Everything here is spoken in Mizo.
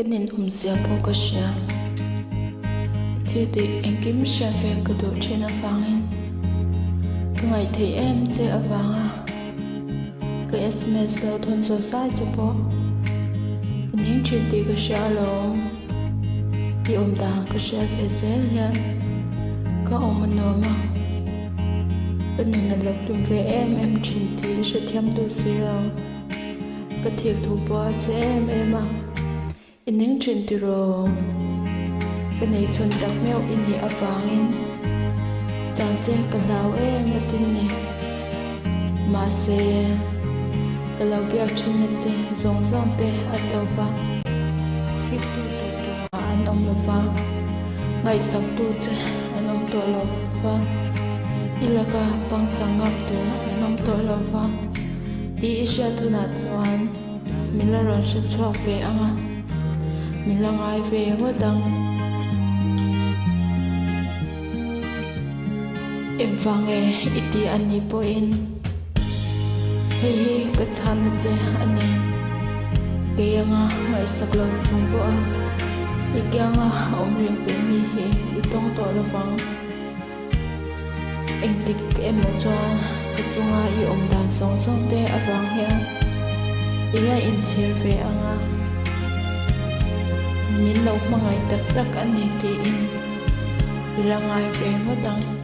Ka ninawm zia pawh ka hria. Thil tih engkim hriat ve ka duh thin avangin ka ngaihtheih em che avanga ka sms lo thawn zawh zai che pawh i ning thin tih ka hria alawm. I awm dan ka hriat ve zel hian ka awm a nuam a, ka nun a lo hlum ve em em thin tih i hrethiam duh si lo. Ka thik thu pawh a che em em a, i ning thin tiraw? Ka nei chhun tak meuh i nih avangin chan che ka hlau em a tin ni. Mahse, ka lo biak thinna che zawng zawng te a tawp a, thik tu tur tumah an awm lo va, ngaihsak tu che an awm tawh lo va, i laka pangchang ngam tur an awm tawh lo va. Tih i hriat hunah chuan min la rawn hre chhuak ve ang a, min la ngai ve ngawt ang. Engvang nge i tih a nih pawhin hei hi ka chhanna che a ni. Kei anga ngaihsak lo chung pawha i kianga awm reng peng mi hi i tawng tawh lovang. Engtik emaw chuan ka chunga i awm dan zawng zawng te avang hian i la inchhir ve ang a, min lo hmangaih tak tak a ni tiin i la ngai ve ngawt ang.